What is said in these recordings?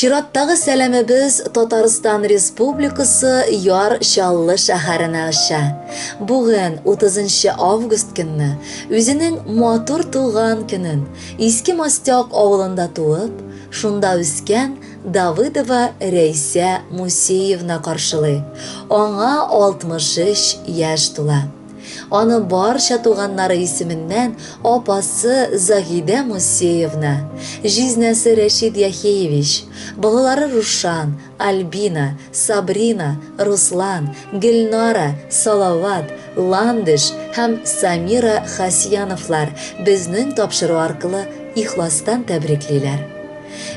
Чираттагы сәламебез Татарстан Республикасы Яр Чаллы шәһәренә оча. Бүген, 30 август көнне, үзенең матур туган көнен Иске Мостяк авылында туып, шунда үскән Давыдова Рәйсә Мусеевна каршылый. Аңа 63 яшь тула. Аны барча туганнары исеменнән апасы Заһидә Мусеевна, җизнәсе Рәшид Яхиевич, балалары Рушан, Альбина, Сабрина, Руслан, Гөлнара, Салават, Ландыш һәм Самира Хасьяновлар безнең тапшыру аркылы ихластан тәбриклиләр.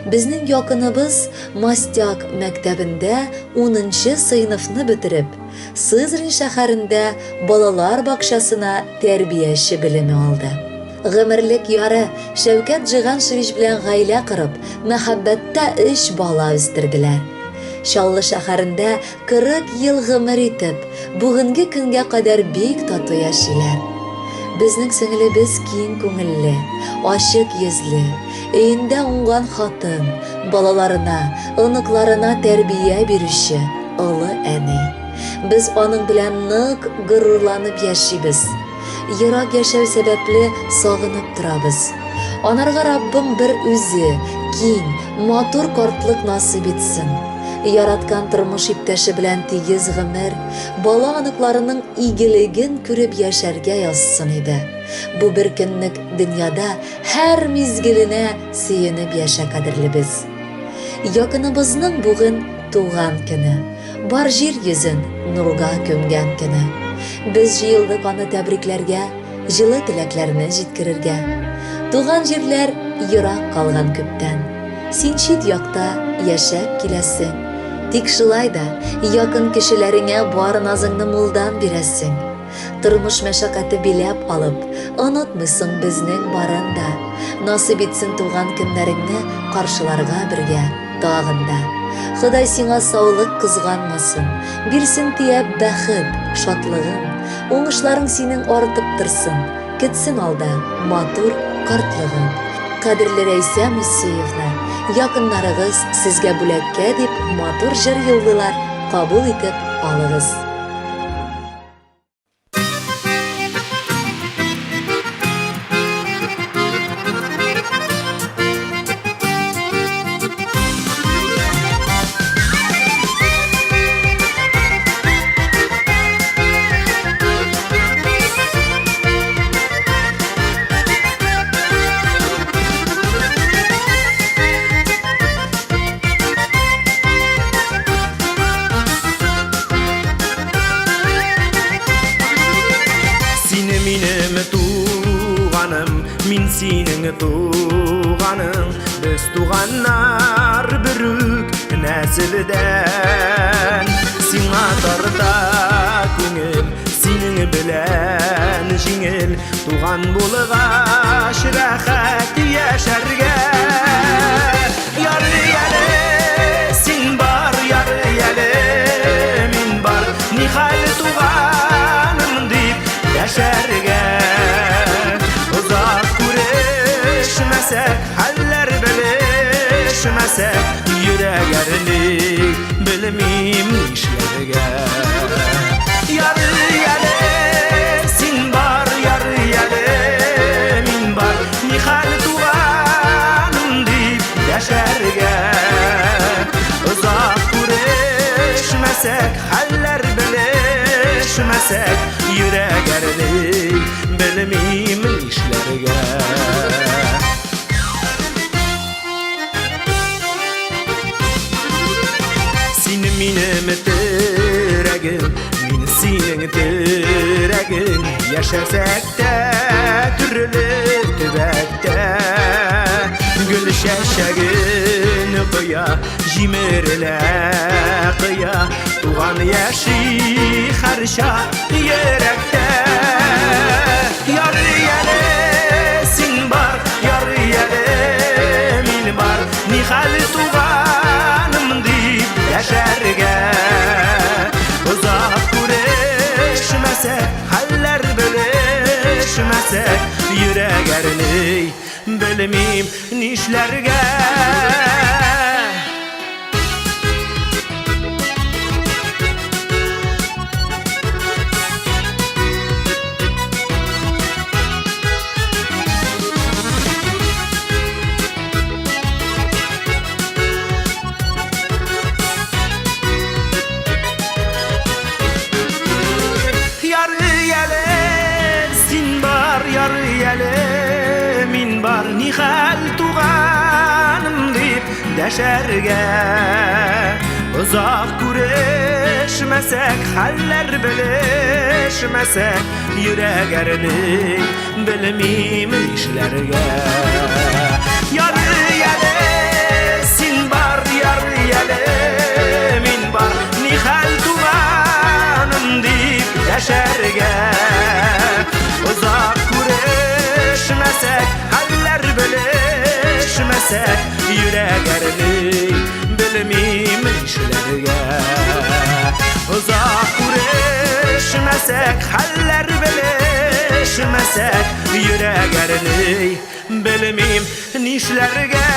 Безнең якыныбыз Мостяк мәктәбендә унынчы сыйныфны бетереп, Сызрань шәһәрендә балалар бакчасына тәрбияче белеме алды. Гомерлек яры Шәүкәт Җиганшевич белән гаилә корып, мәхәббәттә өч бала үстерделәр. Чаллы шәһәрендә 40 ел гомер итеп, бүгенге көнгә кадәр бик тату яшиләр. Безнең сеңелебез киң күңелле, ачык йөзле, өендә уңган хатын, балаларына, оныкларына тәрбия бирүче олы әни. Без аның белән нык горурланып яшибез. Ерак яшәү сәбәпле сагынып торабыз. Анарга Раббым бер үзе киң, матур картлык насыйп итсен. Яраткан тормыш иптәше белән тигез гомер, бала-оныкларының игелеген күреп яшәргә язсын иде. Бу бер көнлек дөньяда һәр мизгеленә сөенеп яшә, кадерлебез. Якыныбызның бүген туган көне. Бар җир йөзен нурга күмгән көне. Без җыелдык аны тәбрикләргә, җылы теләкләрне җиткерергә. Туган җирләр ерак калган күптән. Син чит якта яшәп киләсең. Тик шулай да якын кешеләреңә бар назыңны мулдан бирәсең. Тормыш мәшәкате биләп алып, онытмыйсың безнең барын да. Насыйп итсен туган көннәреңне каршыларга бергә тагын да. Ходай сиңа саулык кызганмасын, бирсен төяп бәхет, шатлыгын. Уңышларың синең артып торсын, көтсен алда матур картлыгың. Кадерле Рәйсә Мусиевна, якыннарыгыз сезгә бүләккә дип матур җыр юллыйлар, кабул итеп алыгыз. Сине минем туганым, мин синең туганың. Без туганнар берүк нәселдән. Сиңа тарта күңел, синең белән җиңел. Туган булгач рәхәт яшәргә. Ярый әле син бар, ярый әле мин бар. Нихәл туганым дип яшәргә. Озак күрешмәсәк, хәлләр белешмәсәк, йөрәк әрни, белмим нишләргә. Ярый әле син бар, ярый әле мин бар. Нихәл туганым дип яшәргә. Озак күрешмәсәк, хәлләр белешмәсәк, йөрәк әрни, белмим нишләргә. Син минем терәгем, мин синең терәгең. Яшәсәк тә төрле төбәктә, гөл чәчәген коя, җимерелә кыя, туган яши һәрчак йөрәктә. Ярый әле син бар, ярый әле мин бар, нихәл туганым дип яшәргә. Озак күрешмәсәк, хәлләр белешмәсәк, йөрәк әрни, белмим нишләргә. Ярый әле мин бар, нихәл туганым дип дәшәргә. Озак күрешмәсәк, хәлләр белешмәсәк, йөрәк әрни, белмим нишләргә. Ярый әле син бар, ярый әле мин бар, нихәл туганым дип дәшәргә. Озак күрешмәсәк, хәлләр белешмәсәк, йөрәк әрни, белмим нишләргә. Озак күрешмәсәк, хәлләр белешмәсәк, йөрәк әрни, белмим нишләргә.